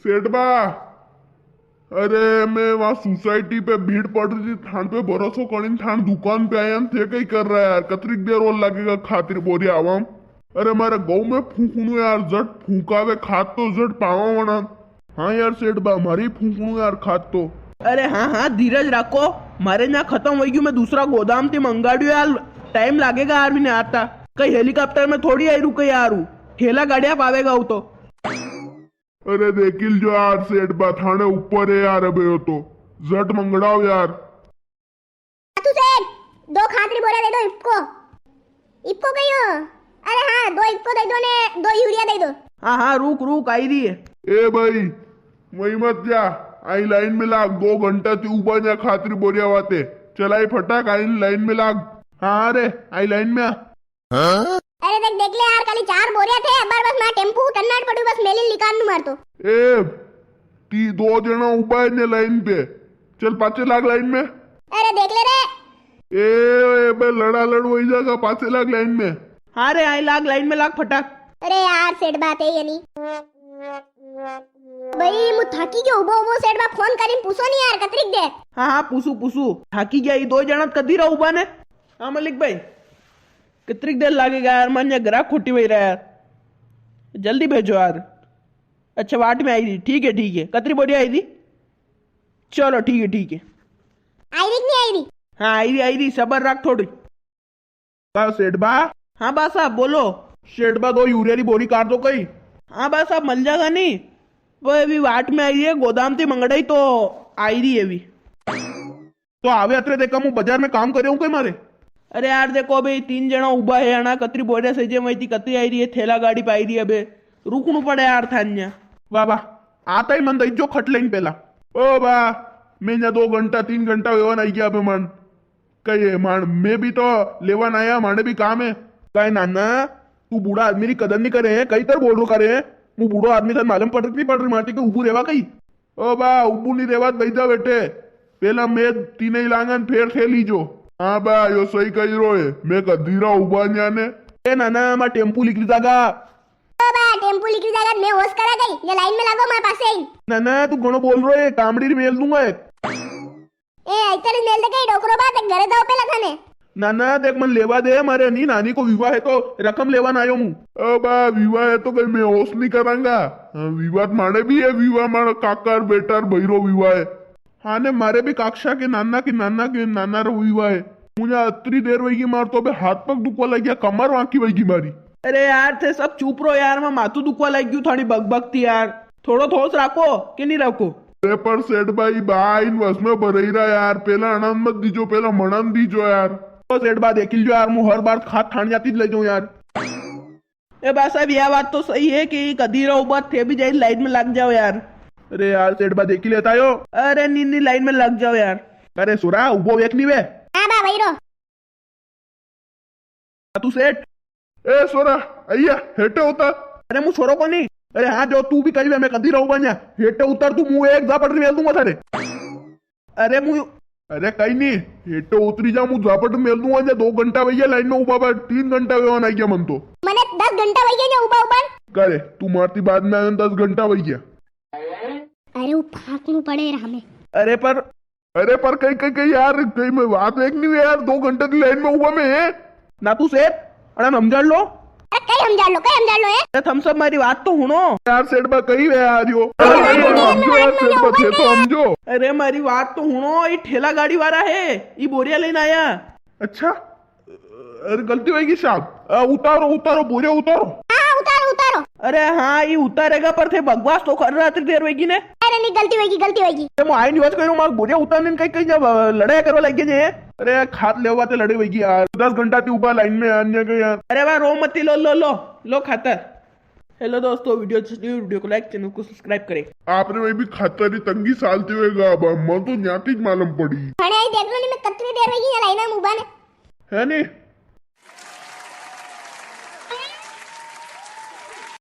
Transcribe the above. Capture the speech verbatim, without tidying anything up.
सेठ बा, अरे मैं वहाँ सोसाइटी पे भीड़ पड़ री थी, थान पे भरोसो करीन थान दुकान पे आया न, थे कई कर रहा यार? कतरीक देर और लागेगा खातरी बोरिया आवाम? अरे मारे गऊ में फूकणू यार, जट फूकावे खात तो जट पावा वणा। हाँ यार सेठ बा, मारे ही फूकणू यार खात तो। अरे हाँ हाँ, धीरज राखो, मारे ना खत्म होई गयो, मैं दूसरा गोदाम ते मंगाड़ियो यार, टाइम लागेगा यार, मैंने आता। कई हेलीकॉप्टर में थोड़ी आई रुके यार, हूँ ठेला गाड़िया पावेगा वो तो। अरे देखिल जो यार सेठ बा, थाने ऊपर है यार, अबे हो तो जट मंगड़ाओ यार। तू सेठ, दो खातरी बोरा दे दो इपको। इपको कहियो? अरे हाँ, दो इपको दे दो ने दो यूरिया दे दो। हाँ हाँ, रुक रुक, आई री है। ए भाई, वही मत जा, आई लाइन में लाग, दो घंटा ती उबा जा खातरी बोरिया वाते। चल आई फटाक, आई लाइन में लाग। हाँ हाँ रे, आई लाइन में आ। अरे देख, देख ले यार, खाली चार बोरिया थे, अबार बस मार टेम्पू टन्नाट पड़ू, बस मेलिन लिकान नु मार तो। ए, ती दो जणा उबा है ने लाइन पे, चल पाछे लाग लाइन में। अरे देख ले रे। ए, ए बे लड़ा लड़ वही जागा, पाछे लाग लाइन में। हाँ रे, आई लाग लाइन में, लाग फटाक। अरे यार सेठ बा, थे ये नी। भाई मु थाकी गयो उबो उबो, सेठ बा फोन करीन पूछो नी यार, कतरीक दे। हाँ हाँ, पूछू पूछू, थाकी गया, ये दो जणा कदी रा उबा ने। हाँ मलिक भाई, कितरी देर लागेगा यार, मन या ग्राहक खोटी वही रहा यार, जल्दी भेजो यार। अच्छा, वाट में आई री, ठीक है ठीक है, कतरी बोरी आई री? चलो ठीक है ठीक है। आई री कि नी आई री? हाँ आई री आई री, सबर रख थोड़ी। का सेठ बा? हाँ बा साहब बोलो। सेठ बा, दो यूरिया री बोरी काट दो कई। हाँ बा साहब, मल जागा नी, वो अभी वाट में आई री है, गोदाम थी मंगड़ाई तो आई री है अभी। तो आवे अतरे देखा, मु बाजार में काम करे हूँ कई मारे। अरे यार देखो, अबे तीन जणा उबा है, अणा कतरी बोरिया सजे वही थी, कतरी आई री है, थैला गाड़ी पे आई री है, अबे रुकणू पड़े यार थान्या। वाह वाह, आता ही मन दई जो खट लेन पेला। ओ बा, मैं या दो घंटा तीन घंटा वेवन आई गया अबे मन। कहे माण, मैं भी तो लेवन आया, माने भी काम है। कहे नाना, तू बूढ़ा आदमी री कदर नी करे है, कई तर बोल रो करे है। मु बूढ़ो आदमी, थने मालूम पड़ री नी पड़ री माटी के उबू रेवा कई? ओ बा, उबू नी रेवात बैजा बेटे, पेला मैं तीने ही लांगन फेर थे लीजो। हाँ बा, यो सही कही रो है, मैं कदी रा उबा न्या ने। ए नाना, मार टेम्पू लिकरी जागा। ओ बा, टेम्पू लिकरी जागा, मैं होश करा गई, या लाइन में लागो मार पासे ही। नाना, तू घणो बोल रो है, कामड़ी री मेल दूंगा एक। ए, इतने मेल दे के डोकरो बा, ते घरे जाओ पेला थाने। ना, ना, देख, मन लेवा दे, मारे नी नानी को विवाह है तो रकम लेवा ना आयो मु। ओ बा, विवाह है तो कई मैं होश नी करांगा। हाँ, विवाह तो मारे भी है, विवाह मारा काकार बेटार भैरो विवाह है। हाँ ने, मारे भी काकसा के नाना के नाना के नाना रो विवाह है। मुझे अतरी देर वही मार तो अबे हाथ पग दुखवा लग गया, कमर वांकी वही मारी। अरे यार, थे सब चुप रो यार, मैं माथू दुखवा लग गयू थानी बकबक थी यार। थोड़ो होश राखो के नी राखो? अरे पर सेठ बा, बा इन वस में भरई रा यार, पेला अणन मत दीजो, पेला मनन दीजो यार। ओ सेठ बा, देखी लीजो यार, मु हर बार खात थान जाती ज ले जाऊं यार। ए बा साहब, या बात तो सही है कि कदी रा उबा, थे भी जाई लाइन में लग जाओ यार। अरे यार सेठ बा, देखी लेता यो। अरे नी नी, लाइन में लग जाओ यार। अरे सुरा, उबो वेख नी वे। हाँ बा, वही रो। तू सेठ। ए सोरा, अइया, हेटे उतर। अरे, मु छोरो कोनी। अरे हाँ, जो तू भी कही वे, मैं कदी रा उबा न्या। हेटे उतर तू, मु एक झापट मेल दूंगा थारे। अरे मु अरे कई नी, हेटे उतरी जा, मु झापट मेल दूंगा। जा दो घंटा वई ग्या लाइन में उबा, बा तीन घंटा वेवा ना आई ग्या मन तो। मने दस घंटा वई ग्या न्या उबा उबा। करे, तू मारती बाद में आयो, दस घंटा वई ग्या। अरे, वो फाकणू पड़े रा हमें। अरे पर अरे पर कई, कई, कई यार, कई मैं बात एक नी वे यार, दो घंटा की लाइन में उबा मैं है। ना तू सेठ, अरे हमजाड़ लो। अरे कई हमजाड़ लो, कई हमजाड़ लो है? अरे थम सब मारी बात तो हुणो। यार सेठ बा कई वे यार यो। अरे अरे, अरे, हमजो यार, अरे, सेठ बा थे तो हमजो। अरे मारी बात तो हुणो, ये ठेला गाड़ी वाला है, ये बोरिया लेने आया। अच्छा, अरे गलती होगी साहब। आ, उतारो, उतारो, बोरिया उतारो। हाँ, उतारो, उतारो। अरे हाँ, ये उतारेगा पर थे बकवास तो कर रहा थी देर वेगी ने। अरे नी, गलती होगी, गलती होगी। ते मु आई नी बात करूँ, मार बोरिया उतारने कई, कई जब, अ, लड़ाई करवा लग गए जे। अरे खात लेवा ते लड़ाई वेगी यार। दस घंटा ती उबा लाइन में आने के यार। अरे वाह, रो मती, लो, लो, लो, लो खातर। हेलो दोस्तों, वीडियो अच्छी लगी, वीडियो को लाइक, चैनल को सब्सक्राइब करें। आपने में भी खातर री तंगी सालती होएगा, अब मन तो न्याती ज मालूम पड़ी। अरे आई देख लो नी, मैं कतरी देर वेगी यहाँ लाइन में उबा ने। है नी?